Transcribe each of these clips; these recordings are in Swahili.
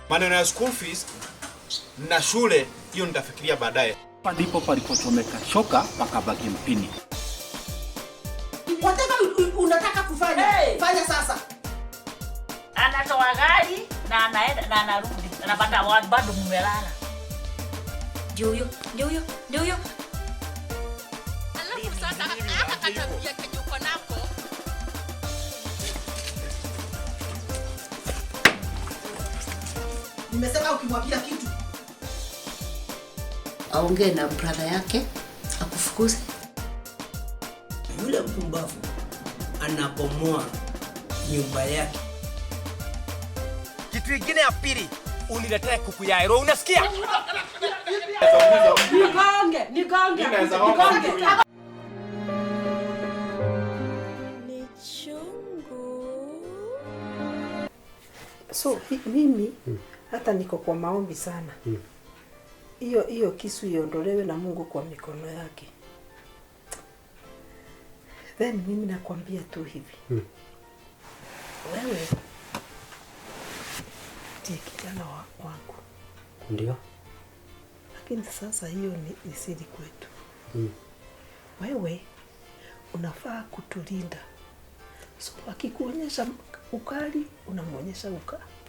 Maneno ya school fees na shule hiyo nitafikiria baadaye. Hapa ndipo palipochomeka shoka pakabaki mpini. Whatever unataka kufanya, Hey! fanya sasa. Anatoa gari na anaenda na anarudi, anapata bado mmelala. Ndio huyo, ndio huyo, ndio huyo. Alafu sasa haka katabia kenye uko nako. Nimesema ukimwambia kitu Aongee na brother yake akufukuze. Yule mpumbavu anabomoa nyumba yake. Kitu ingine ya pili, uniletee kuku ya ero, unasikia? Nigonge, nigonge, Mimi naweza omba nigonge. mtu. Ni chungu. So mimi hata niko kwa maombi sana hiyo hiyo kisu iondolewe na Mungu kwa mikono yake. Then mimi nakwambia tu hivi, wewe ndiye kijana wangu, Ndio. lakini sasa hiyo ni siri kwetu. Wewe unafaa kutulinda, so akikuonyesha ukali unamwonyesha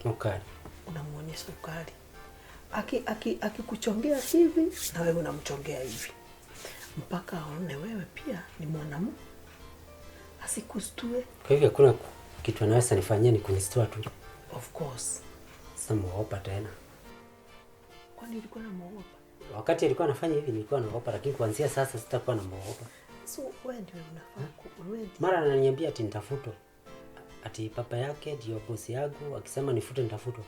Ukali. unamwonyesha ukali. Akikuchongea hivi na wewe unamchongea hivi mpaka aone wewe pia ni mwanamume, asikustue. Kwa hivyo hakuna kitu anaweza nifanyia, ni kunistua tu. Of course. Sasa muogopa tena. Kwani ulikuwa namuogopa? Wakati alikuwa anafanya hivi nilikuwa naogopa, lakini kuanzia sasa sitakuwa namuogopa. So wewe ndio unafaa wewe ndiye Mara ananiambia ati nitafutwa, ati papa yake ndio bosi yangu, akisema nifute nitafutwa.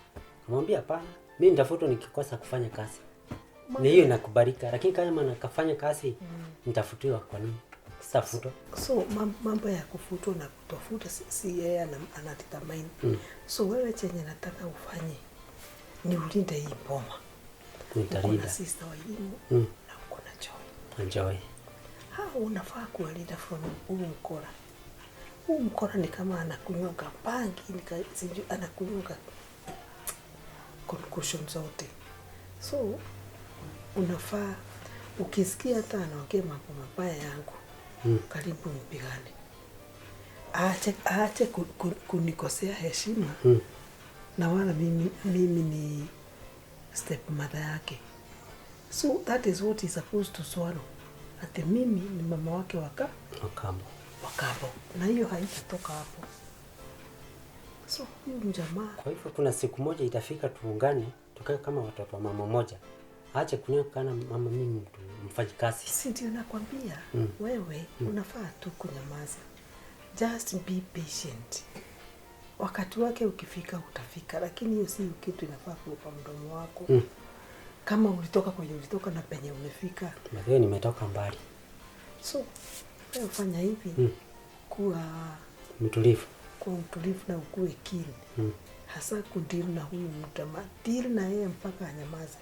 Namwambia hapana, mimi nitafutwa nikikosa kufanya kazi. Ni hiyo inakubalika, lakini kama nakafanya kazi nitafutiwa kwa nini? Sitafutwa. So mambo ya kufutwa na kutofuta si yeye anadetermine. So wewe chenye nataka ufanye ni ulinde hii boma. Uko na Nitalinda. sister wa elimu na uko na Joy. Enjoy. Hao unafaa kuwalinda from huu mkora. Huu mkora ni kama anakunyonga bangi, sijui anakunyonga concussion zote. So unafaa ukisikia hata anaongea mambo mabaya yangu, karibu mpigane. Aache kunikosea heshima na wala mimi ni stepmother yake. So that is what he's supposed to swallow. Ati mimi ni mama wake Wakambo. wakambo. Na hiyo haitatoka hapo. So huyu mjamaa Kwa hivyo kuna siku moja itafika tuungane, tukae kama watoto wa mama moja. Aache kuniona mama mimi mtu mfanyikazi. Si ndio nakwambia, wewe unafaa tu kunyamaza. Just be patient. Wakati wake ukifika utafika, lakini hiyo si kitu inafaa kuwa mdomo wako. Kama ulitoka kwenye ulitoka na penye umefika. Mathayo nimetoka mbali. So wewe fanya hivi, kuwa mtulivu. Kuwa mtulivu na ukuwe keen. Hasa kudeal na huyu mjamaa. Deal na yeye mpaka anyamaze.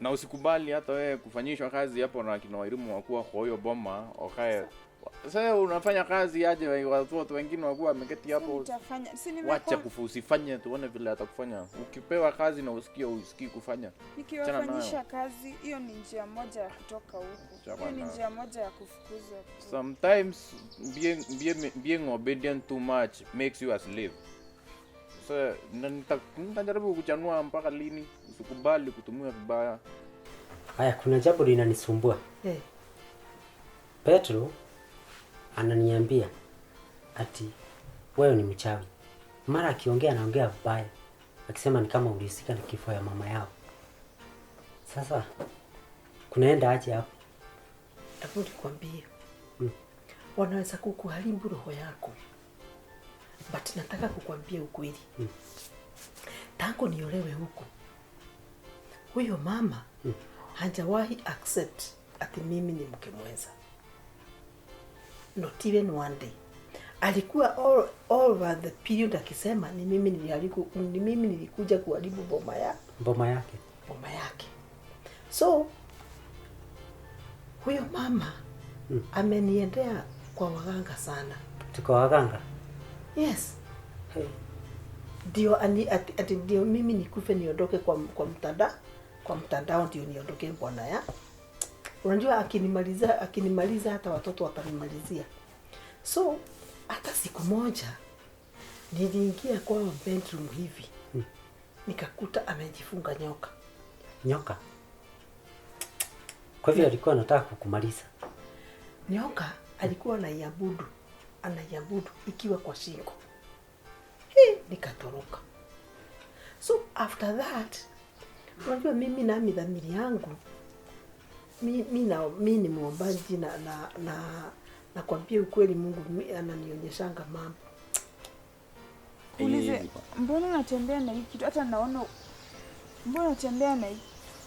Na usikubali hata wewe kufanyishwa kazi hapo na kina Wairimu wakuwa kwa hiyo boma wakae. Sasa unafanya kazi aje watoto wengine wakuwa wameketi hapo? Nitafanya. Si Wacha nimekuwa usifanye, tuone vile atakufanya. Ukipewa kazi na usikie usikii kufanya. nikiwafanyisha Achana nayo. kazi, hiyo ni njia moja ya kutoka huku. Chana Hiyo ni nayo. njia moja ya kufukuzwa. Sometimes being obedient too much makes you a slave. Sasa nitajaribu kuchanua mpaka lini? Usikubali kutumiwa vibaya. Haya, kuna jambo linanisumbua. Petro ananiambia ati wewe ni mchawi. Mara akiongea anaongea vibaya, akisema ni kama ulihusika na kifo ya mama yao. Sasa kunaenda aje hapo? Hebu nikwambie. Wanaweza kukuharibu roho yako. But nataka kukwambia ukweli. Tangu niolewe huku, huyo mama hajawahi accept ati mimi ni mke mwenza. Not even one day. Alikuwa all over the period akisema ni mimi niliharibu, ni mimi nilikuja kuharibu boma ya Boma yake. Boma yake. So huyo mama ameniendea kwa waganga sana. Tuko waganga? Yes. Hey. Ndio ati ndio mimi nikufe niondoke kwa mtandao ndio niondoke bwana ya. Unajua akinimaliza hata watoto watanimalizia. So hata siku moja niliingia kwa bedroom hivi. Nikakuta amejifunga nyoka. Nyoka. Kwa hivyo alikuwa anataka kukumaliza. Nyoka alikuwa anaiabudu ikiwa kwa shingo. Nikatoroka. So after that, unajua mimi nami dhamiri yangu, mi ni muombaji na nakwambia ukweli, Mungu ananionyeshanga mambo. Ulize, mbona unatembea na hii kitu? Hata naona mbona unatembea na hii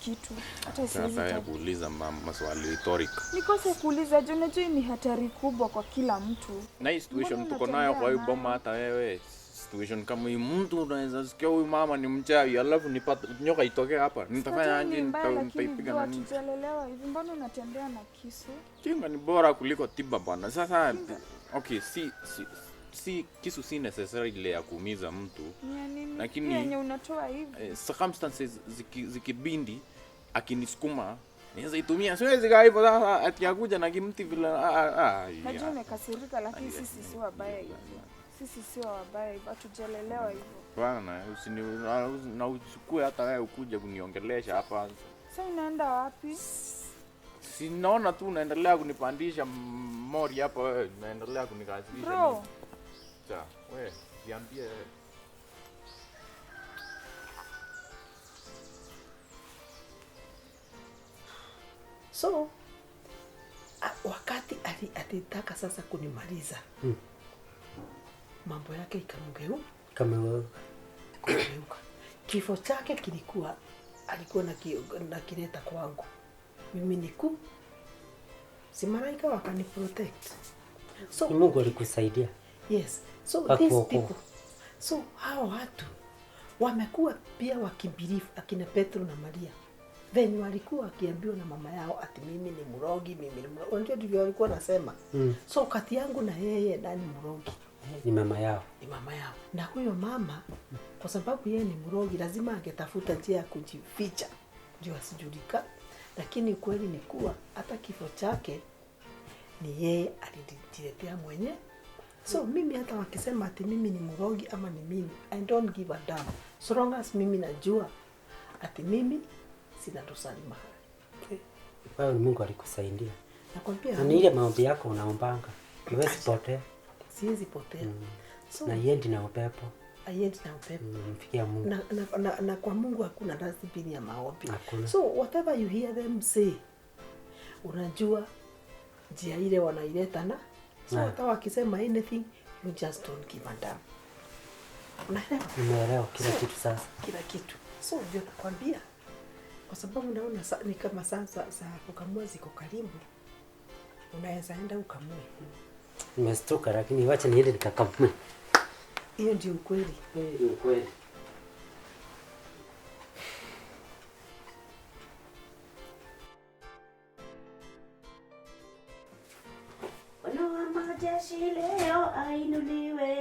kitu? Hata siwezi kuuliza maswali rhetoric. Nikose kuuliza, je, unajua ni hatari kubwa kwa kila mtu. Na hii situation tuko nayo kwa hiyo boma, hata wewe situation kama hii, mtu unaweza sikia huyu mama ni mchawi, alafu nipate nyoka itokee hapa. Nitafanya aje? Nitaipiga na nini? Hatujalelewa hivi, mbona unatembea na kisu? Kinga ni bora kuliko tiba bwana. Sasa okay, si kisu si necessarily ya kuumiza mtu. Lakini yenye unatoa hivi circumstances zikibindi akinisukuma niweza itumia. Siwezi kaa hivyo sasa ati akuja na kimti vile. Najua umekasirika, lakini sisi si wabaya hivyo. Sisi sio wabaya hivyo, hatujalelewa hivyo. Bwana, na usikue hata wewe ukuja kuniongelesha hapa. Sasa unaenda wapi? Si naona tu unaendelea kunipandisha mori hapa wewe, unaendelea kunikasirisha. Bro. Cha, wewe, niambie wewe. So wakati alitaka sasa kunimaliza. Mambo yake ikamgeuka. Kifo chake kilikuwa alikuwa na kileta kwangu. Mimi niku si malaika wakani protect. So Mungu alikusaidia. Yes. So these people, so hao watu wamekuwa pia wakibelieve akina Petro na Maria. Venye walikuwa wakiambiwa na mama yao ati mimi ni mrogi, mimi ni mrogi. Unajua ndivyo walikuwa nasema. So kati yangu na yeye nani mrogi? Ni mama yao. Ni mama yao. Na huyo mama kwa sababu yeye ni mrogi lazima angetafuta njia ya kujificha ndio asijulika. Lakini kweli ni kuwa hata kifo chake ni yeye alijiletea mwenye. So mimi hata wakisema ati mimi ni mrogi ama ni mimi, I don't give a damn. So long as mimi najua ati mimi sina dosari mahali. Wewe ni Mungu alikusaidia. Nakwambia. Na ile maombi yako unaombanga, huwezi potea. Siwezi potea. So na yendi na upepo. Ayendi na upepo. Mfikia Mungu. Na kwa Mungu hakuna dustbin ya maombi. Hakuna. So whatever you hear them say, unajua njia ile wanaileta na. So hata wakisema anything, you just don't give a damn. Unaelewa? Nimeelewa kila kitu sasa. Kila kitu. So ndio nakwambia. Kwa sababu naona ni kama sasa za kukamua ziko karibu. Unaweza enda ukamue. Nimestuka, lakini wacha niende nikakamue. Hiyo ndio ukweli. Ndio ukweli. Bwana wa majeshi leo ainuliwe.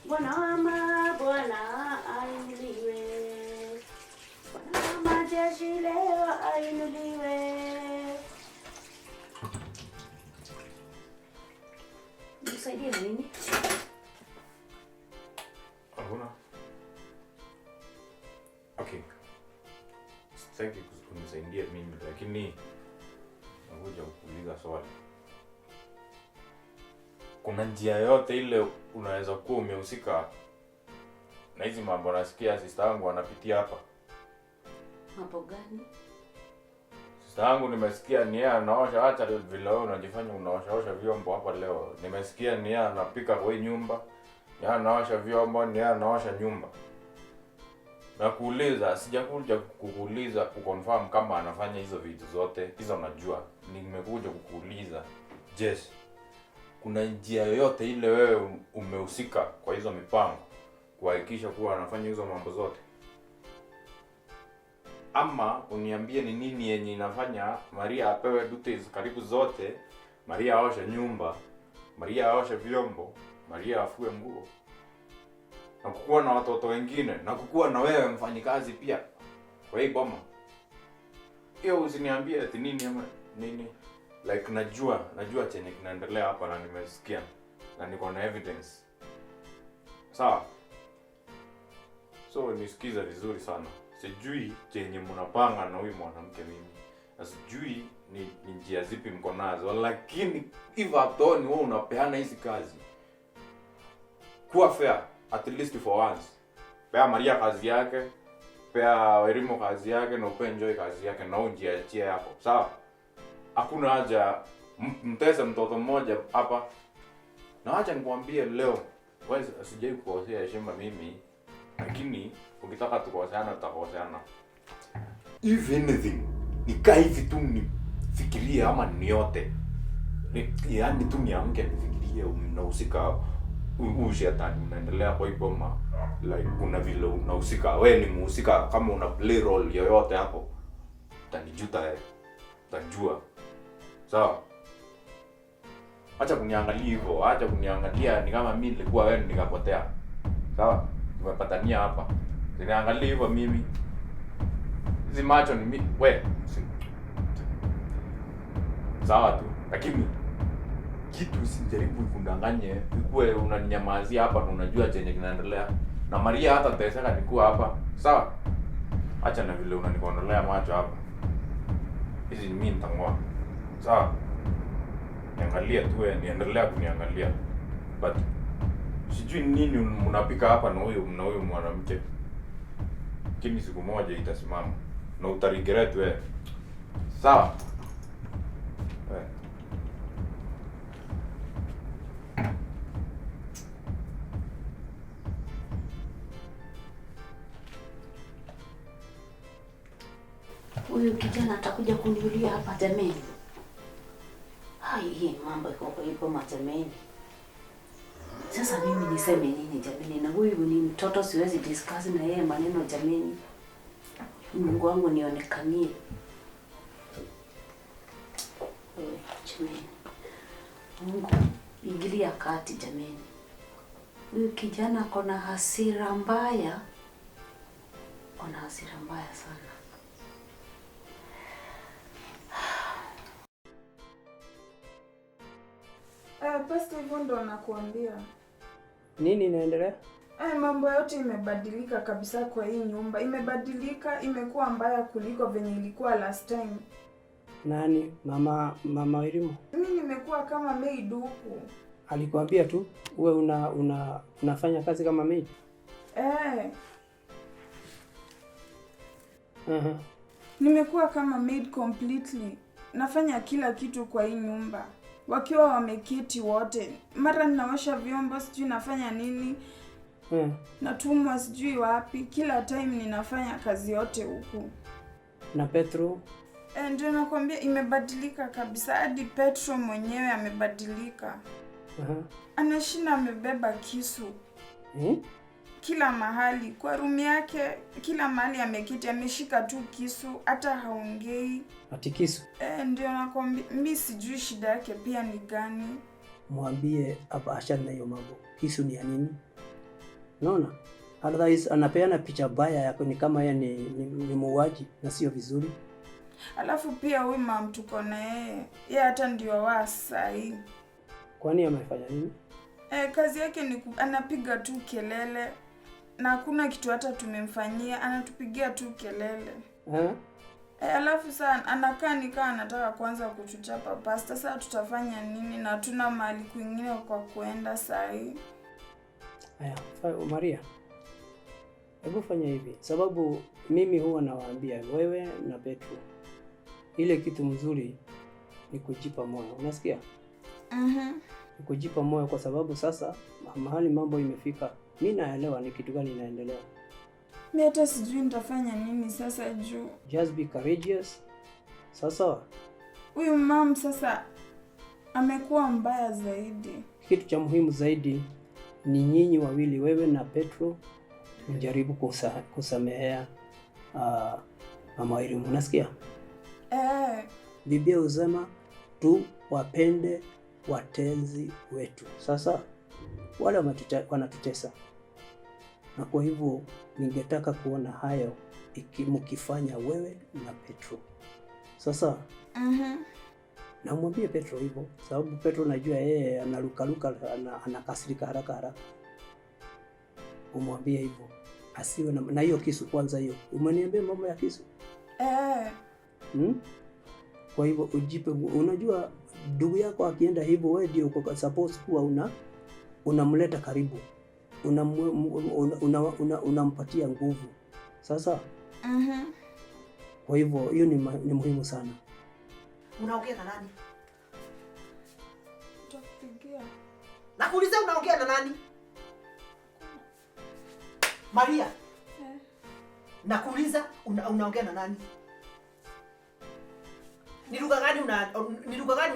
Bwana wa mabwana ainuliwe. Bwana wa majeshi leo ainuliwe. Nisaidie na nini? Hakuna. Okay. Sitaki kunisaidia mimi, lakini nakuja kukuuliza swali. Kuna njia yote ile unaweza kuwa umehusika na hizi mambo nasikia sister yangu anapitia hapa? Mambo gani? Sister yangu nimesikia ni yeye anaosha, acha vile wewe unajifanya unaoshaosha vyombo hapa leo. Nimesikia ni yeye anapika kwa hii nyumba, ni yeye anaosha vyombo, ni yeye anaosha nyumba. Na kuuliza, sijakuja kukuuliza kuconfirm kama anafanya hizo vitu zote, hizo najua. Nimekuja kukuuliza, Jess, kuna njia yoyote ile wewe umehusika kwa hizo mipango kuhakikisha kuwa anafanya hizo mambo zote? Ama uniambie ni nini yenye inafanya Maria apewe duties karibu zote, Maria aoshe nyumba, Maria aoshe vyombo, Maria afue nguo. Na kukuwa na watoto wengine, na kukuwa na wewe mfanyikazi pia kwa hii boma. Hiyo usiniambie ati nini ama nini. Like najua chenye kinaendelea hapa na nimesikia na niko na evidence. Sawa? So nisikize vizuri sana. Sijui chenye mnapanga na huyu mwanamke mimi. Na sijui ni njia zipi mko nazo, lakini if at all ni wewe unapeana hizi kazi, kuwa fair at least for once. Pea Maria kazi yake, pea Wairimu kazi yake, na upe Enjoy kazi yake, na ujiachie yako. Sawa? Hakuna haja mtese mtoto mmoja hapa. Na acha nikwambie leo, wewe sijai kukosea heshima mimi, lakini ukitaka tukoseana tutakoseana. If anything, nikaa hivi tu nifikirie ama niote. Yaani tu niamke nifikirie unahusika huu shetani unaendelea kwa hii boma. Like kuna vile unahusika, wewe ni mhusika, kama una play role yoyote hapo utanijuta wewe. Utajua. Sawa? Acha kuniangalia hivyo, acha kuniangalia ni kama mimi nilikuwa wewe nikapotea. Sawa? Tumepatania hapa. Niangalie hivyo mimi. Hizi macho ni mimi, we. Sawa tu. Lakini kitu usijaribu kundanganye, ukue unaninyamazia hapa na unajua chenye kinaendelea. Na Maria hata teseka nikuwa hapa. Sawa? Acha na vile unanikondolea macho hapa. Hizi ni mimi nitangoa. Sawa? Niangalia tu wewe, niendelea kuniangalia. But sijui nini mnapika hapa na huyu mwanamke. Lakini siku moja itasimama na utaregret wewe. Sawa? Huyu kijana atakuja kuniulia hapa jameni. Hai, hii mambo iko kwa hivyo jameni. Sasa mimi niseme nini jameni? Na huyu ni mtoto, siwezi discuss na yeye maneno jameni. Mungu wangu nionekanie. Jameni. Mungu ingilia kati jameni. Huyu kijana akona hasira mbaya. Akona hasira mbaya sana. Pastor, hivyo ndo nakuambia. Nini inaendelea? Mambo yote imebadilika kabisa kwa hii nyumba. Imebadilika, imekuwa mbaya kuliko venye ilikuwa last time. Nani? Mama Wairimu? Mimi nimekuwa kama maid huku. Alikuambia tu uwe unafanya kazi kama maid? Nimekuwa kama maid completely. Nafanya kila kitu kwa hii nyumba. Wakiwa wameketi wote, mara ninaosha vyombo, sijui nafanya nini. Natumwa sijui wapi, kila time ninafanya kazi yote huku. Na Petro? Ndio nakwambia imebadilika kabisa, hadi Petro mwenyewe amebadilika. Anashinda amebeba kisu. Kila mahali, kwa room yake, kila mahali ameketi, ameshika tu kisu, hata haongei. Ati kisu? Ndio nakwambia, mimi sijui shida yake pia ni gani. Mwambie hapa achana na hiyo mambo. Kisu ni ya nini? Unaona? Otherwise anapeana picha baya yako, ni kama yeye ni muuaji na sio vizuri. Alafu pia huyu mama tuko na yeye, yeye hata ndio wa sahi. Kwani amefanya nini? Kazi yake ni anapiga tu kelele na hakuna kitu hata tumemfanyia, anatupigia tu kelele. Alafu sana anakaa nikaa anataka kuanza kutuchapa pasta. Sasa tutafanya nini na tuna mahali kwingine kwa kuenda sahi? Haya, Maria. Hebu fanya hivi, sababu mimi huwa nawaambia wewe na Petro, ile kitu mzuri ni kujipa moyo. Unasikia? Ni kujipa moyo kwa sababu sasa mahali mambo imefika, mimi naelewa ni kitu gani inaendelea. Mimi hata sijui nitafanya nini sasa juu. Just be courageous. Sasa huyu mom sasa amekuwa mbaya zaidi. Kitu cha muhimu zaidi ni nyinyi wawili, wewe na Petro, mjaribu kusamehea Mama Wairimu. Unasikia? Biblia husema tu wapende watenzi wetu. Sasa wale wanatutesa, Na kwa hivyo ningetaka kuona hayo mkifanya wewe na Petro. Sasa na umwambie Petro hivyo, sababu Petro najua yeye analukaluka, anakasirika haraka haraka. Umwambie hivyo, asiwe na hiyo kisu kwanza hiyo. Umeniambia mambo ya kisu? Kwa hivyo ujipe, unajua ndugu yako akienda hivyo wewe ndio uko supposed kuwa unamleta karibu. Unampatia nguvu. Sasa kwa hivyo hiyo ni muhimu sana. Unaongea na nani? Nitakupigia. Nakuuliza unaongea na nani? Maria. Nakuuliza unaongea na nani? Ni lugha gani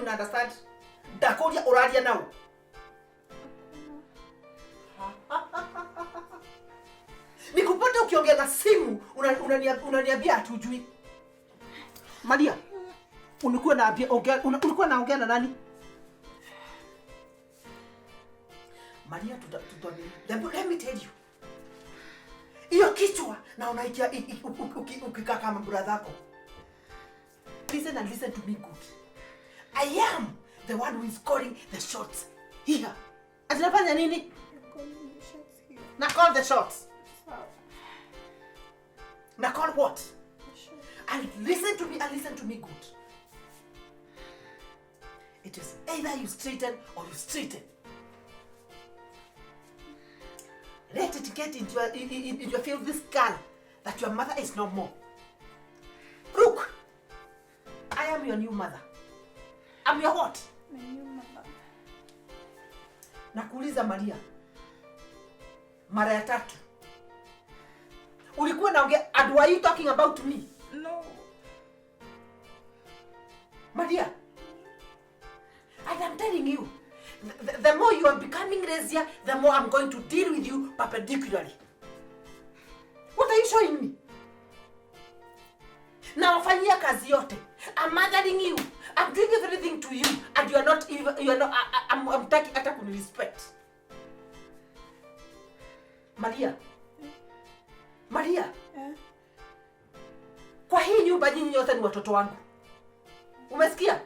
una understand? Ndakuuria uraria nao. Nikupata ukiongea na simu unaniambia hatujui. Maria, ulikuwa naongea na nani? Maria, let me tell you. Hiyo kichwa na unaikia ukikaa kama brother yako. Listen and listen to me good. I am the one who is calling the shots here. Atinafanya nini? Na call the shots. Na call what? And listen to me and listen to me good. It is either you straighten or you straighten. Let it get into your feel this girl that your mother is no more. Look, I am your new mother. I'm your what? My new mother. Nakuuliza Maria, mara ya tatu. Ulikuwa naongea, and were you talking about me? No. Maria, and I'm telling you, the more you are becoming lazier, the more I'm going to deal with you perpendicularly. What are you showing me? Nawafanyia kazi yote. I'm mothering you. I'm doing everything to you, and you are not even, you are not, I'm taking hata kunirespect. Maria. Maria. Kwa hii nyumba nyinyi nyote ni watoto wangu. Umesikia?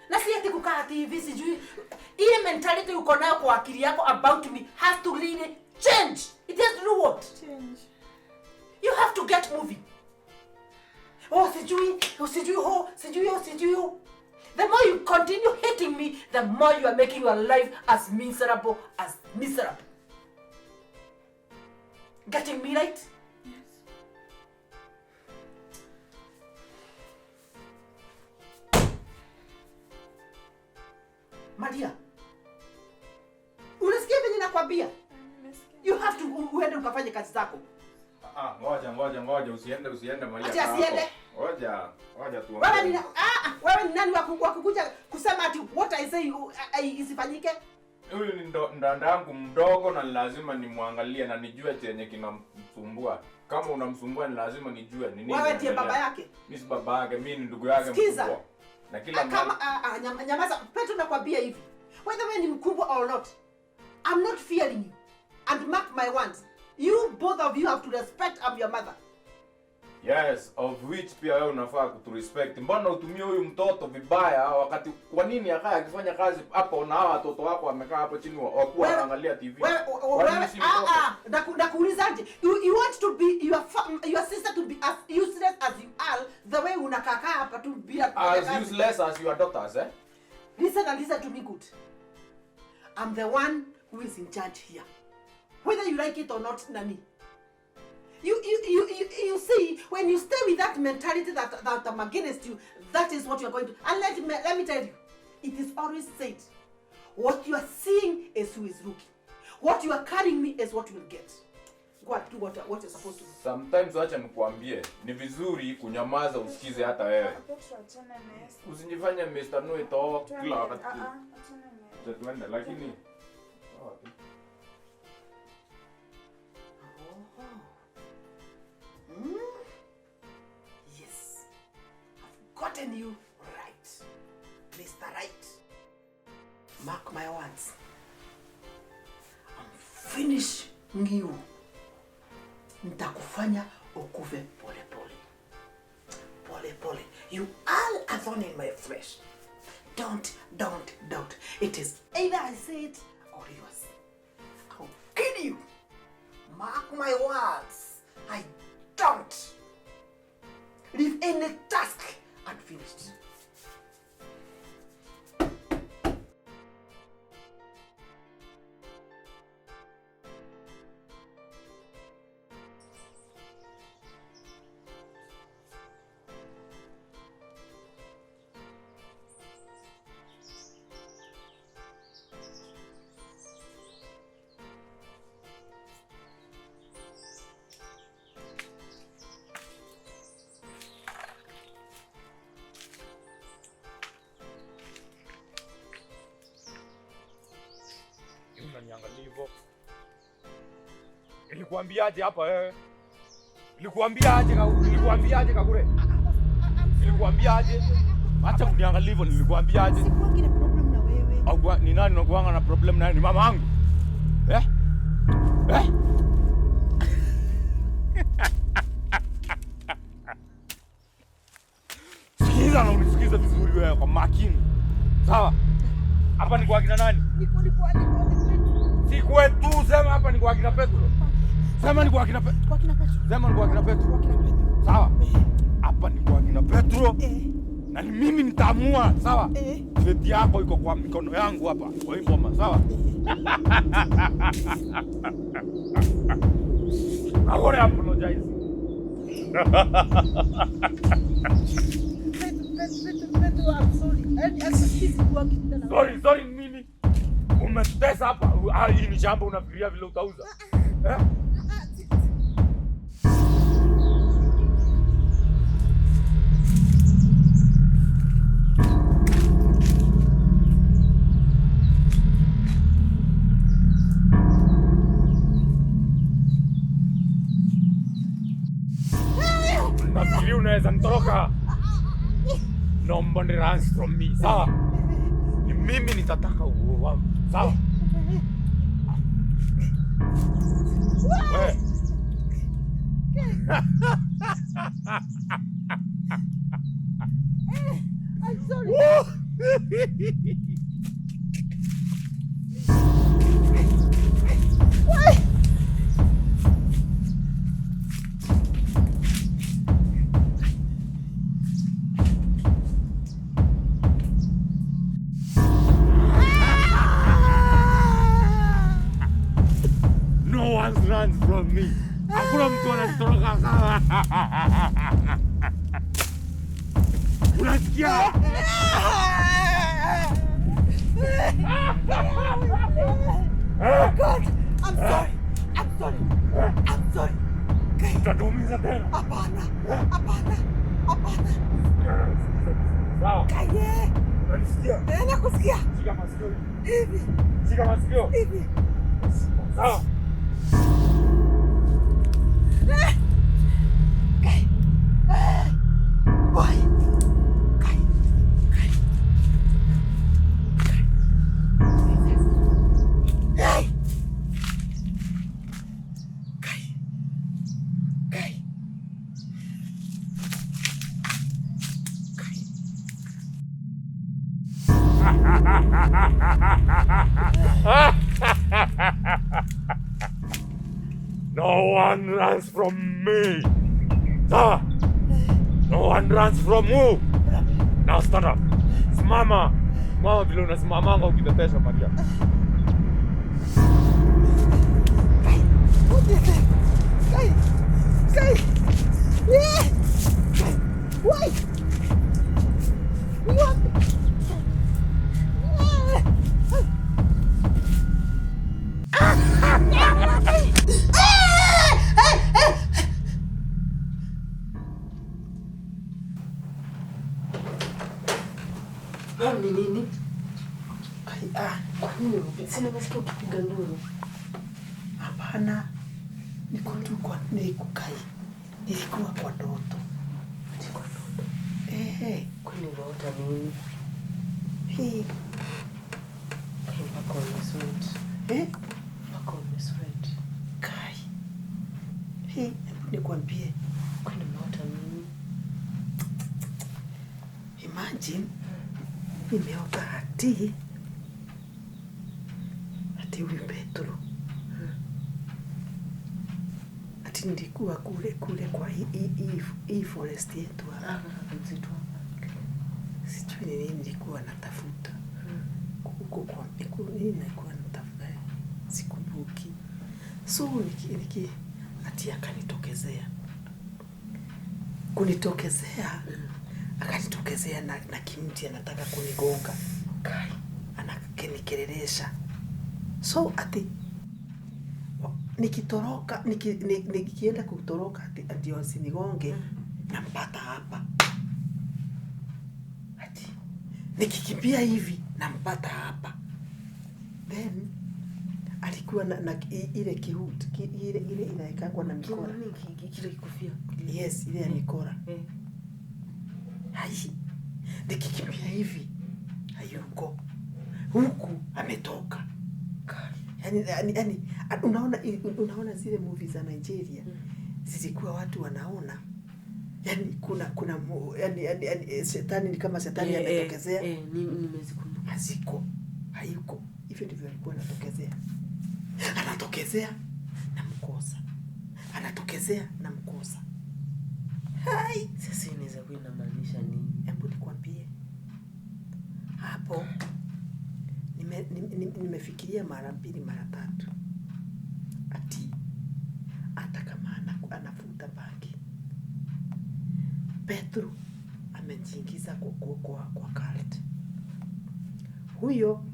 Na si ati kukaa TV sijui. Ile mentality uko nayo kwa akili yako about me has to really change. It has to do what? Change. You have to get moving. Oh, sijui, sijui ho, sijui ho, sijui ho. The more you continue hating me, the more you are making your life as miserable as miserable. Getting me right? Yes. Maria, unasikia venye nakwambia? You have to uende ukafanye kazi zako. Ngoja, usiende Maria. Ati asiende. Ngoja tuongee. Wewe ni wewe ni nani wa kukuja kusema ati what I say isifanyike? Huyu ni ndanda yangu mdogo na lazima nimwangalie na nijue chenye kinamsumbua. Kama unamsumbua ni lazima nijue ni nini. Wewe ndiye baba yake? Mimi si baba yake, mimi ni ndugu yake mkubwa. Na kila kama nyamaza Petro, nakwambia hivi. Whether wewe ni mkubwa or not, I'm not fearing you. And mark my words, you both of you have to respect I'm your mother. Yes, of which pia wewe unafaa kuturespect. Mbona utumie huyu mtoto vibaya wakati kwa nini akaya akifanya kazi hapo na hawa watoto wako wamekaa hapo chini wakuwa wanaangalia TV? Wewe nakuulizaje? You want to be your sister to be as useless as you are, the way unakaa hapa tu bila as useless as your daughters, eh? Listen and listen to me good. I'm the one who is in charge here. Whether you like it or not, Nani. You see, when you stay with that mentality that I'm against you, that is what you're going to. And let me tell you, it is always said, what you are seeing is who is looking. What you are carrying me is what you will get. Go and do what you're supposed to do. Sometimes wacha nikuambie, ni vizuri kunyamaza usikize hata wewe. Usinifanye Mr. No it all kila wakati. Tuende lakini Yes, I've gotten you right, Mr. Right. Mark my words, I'm finishing you Nitakufanya ukufe pole pole. Pole pole. You all are thorn in my flesh. Don't. It is either I say it or yours. I'll kill you. Mark my words. I don't leave any task unfinished. Unaniangalia hivyo. Nilikuambiaje hapa wewe? Nilikuambiaje Nilikuambiaje Kagure? Nilikuambiaje? Acha kuniangalia hivyo, nilikuambiaje? Sikuwa na problem na wewe. Au ni nani unakuanga na problem naye? Ni mama yangu. Eh? Eh? Sikiza na unisikize vizuri wewe kwa makini. Sawa? Hapa ni kwa kina nani? Niko Si kwetu, sema hapa ni kwa kina Petro. Sema ni kwa kina Petro. Kwa kina Petro. Sema ni kwa kina Petro. Kwa kina Petro. Sawa? Hapa ni kwa kina Petro. Na ni mimi nitaamua, sawa? Feti yako iko kwa mikono yangu hapa. Kwa hii boma, sawa? I want to apologize. Petro, I'm sorry. Sorry nini? Umetesa hapa. Hii ni shamba unafikiria vile utauza. Eh? Nafikiri unaweza nitoroka. Nobody runs from me. Sawa? Ni mimi nitataka uo wangu. Sawa? Wewe. I'm sorry. Why? No one runs from me. Hakuna mtu anatoroka, sawa? Unasikia? Oh God, I'm sorry. I'm sorry. I'm sorry. Utatuumiza tena. Hapana. Hapana. Hapana. Sawa. Kaye. Unanisikia? Nakusikia. Shika masikio. Hivi. Shika masikio. Hivi. Sawa. Kai. Boy. Kai. Kai. Kai. Kai. Kai. Kai. No one runs from me. Sawa? No one runs from you. Now stand up. Simama. Simama vile unasimamanga ukitetesha Maria. Kai. Kai. Kai. Yeah. Kai. Why? What? Mom, ni nini? Kwa nini sina nimesikia ukipiga nduru? Hapana. Niko tu kwa nilikukai. Nilikuwa kwa ndoto. Nilikuwa ndoto. Eh, kwani unaota nini? Hii. Mpaka umesweat. Eh? Mpaka umesweat. Kai. Hii, hebu nikwambie. Kwani umeota nini? Imagine nimeota ati huyu Petro ati nilikuwa kule kwa hii forest yetu hapa. Msitu hapa. Sijui ni nini nilikuwa natafuta. Huko kwa nini nilikuwa natafuta, sikumbuki. So niki ati akanitokezea. Kunitokezea, akanitokezea na kimti anataka kunigonga. Kai. Anakinikelelesha. So ati nikitoroka, nikienda kutoroka ati wasinigonge, nampata hapa. Ati nikikimbia hivi nampata hapa. Then alikuwa na ile kihood, ile inaekangwa na mikora. Kile kikofia. Yes, ile ya mikora. Hai. Nikikimbia hivi hayuko. Huku ametoka. Yaani unaona zile movies za Nigeria zilikuwa watu wanaona. Yaani kuna yaani shetani ni kama shetani ametokezea. Nimezikumbuka. Haziko. Hayuko. Hivyo ndivyo alikuwa anatokezea. Anatokezea na mkosa. Anatokezea na mkosa. Hai, sasa inaweza kuwa inamaanisha nini? Hebu nikwambie. Hapo nimefikiria mara mbili mara tatu. Ati hata kama anavuta bangi, Petro amejiingiza kwa cult. Huyo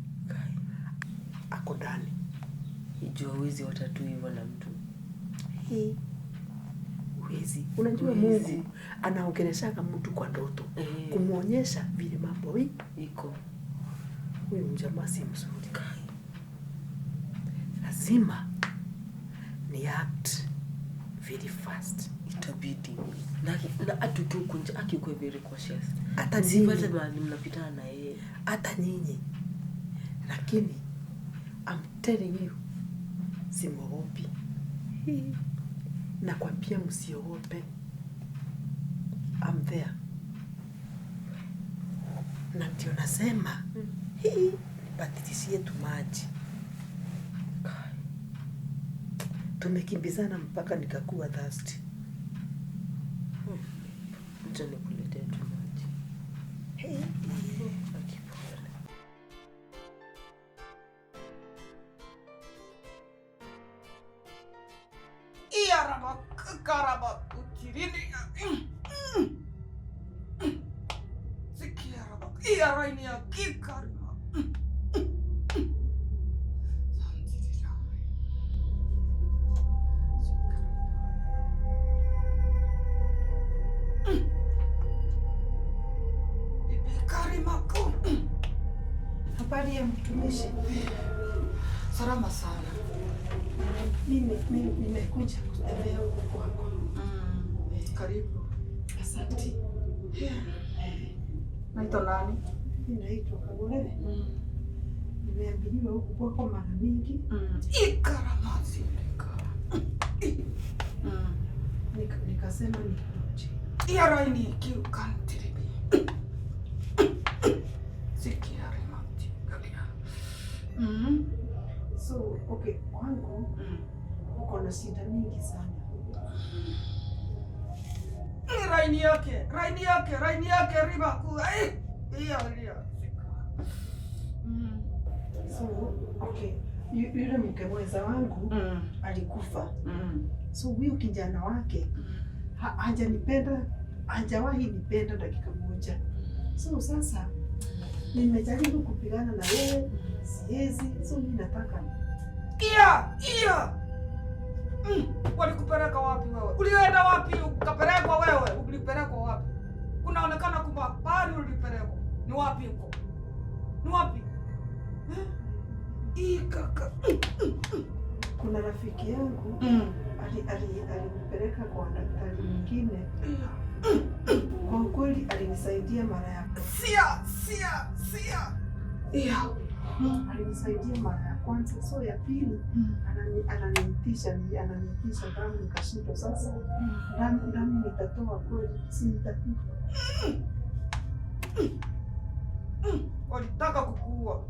ako ndani. Jua wizi watatu hivyo na mtu. Hii wizi. Unajua Mungu anaongeleshaga mtu kwa ndoto. Kumuonyesha vile mambo hii iko. Huyu mjamaa si mzuri. Lazima ni act very fast. Itabidi. Na hata ukikunja akikuwa very cautious. Hata nyinyi mnapitana na yeye. Hata nyinyi. Lakini I'm telling you, simwogopi. Nakwambia msiogope. I'm there. Na ndio nasema hii nipatilishie tu maji. Tumekimbizana mpaka nikakuwa thirsty. Acha nikuletee tu maji. Hey. Habari ya mtumishi. Salama sana. Mimi nimekuja kutembea huku kwako. Karibu. Asante. Naitwa nani? Mimi naitwa Kagore. Nimeambiliwa huku kwako mara mingi. Ikaramazi. Nikasema nikuje. Iaraini kiukantiribi. Sikiarimati. So, okay, kwangu uko na shida mingi sana. Raini yake riba ku. Iya. So, okay, yule mke mwenza wangu alikufa. So huyo kijana wake hajanipenda, hajawahi nipenda dakika moja. So sasa nimejaribu kupigana na yeye, siwezi. So mimi nataka Iya. Walikupeleka wapi wewe? Ulienda wapi ukapelekwa wewe? Ulipelekwa wapi? Kunaonekana kwamba pale ulipelekwa. Ni wapi huko? Ni wapi? Kaka. Kuna rafiki yangu alinipeleka kwa daktari mwingine. Kwa ukweli alinisaidia mara ya Sia. Iya. Alinisaidia mara ya kwanza, so ya pili ananiitisha ananiitisha damu, nikashindwa sasa. Damu nitatoa kweli? Si nitakufa? Walitaka kukuua.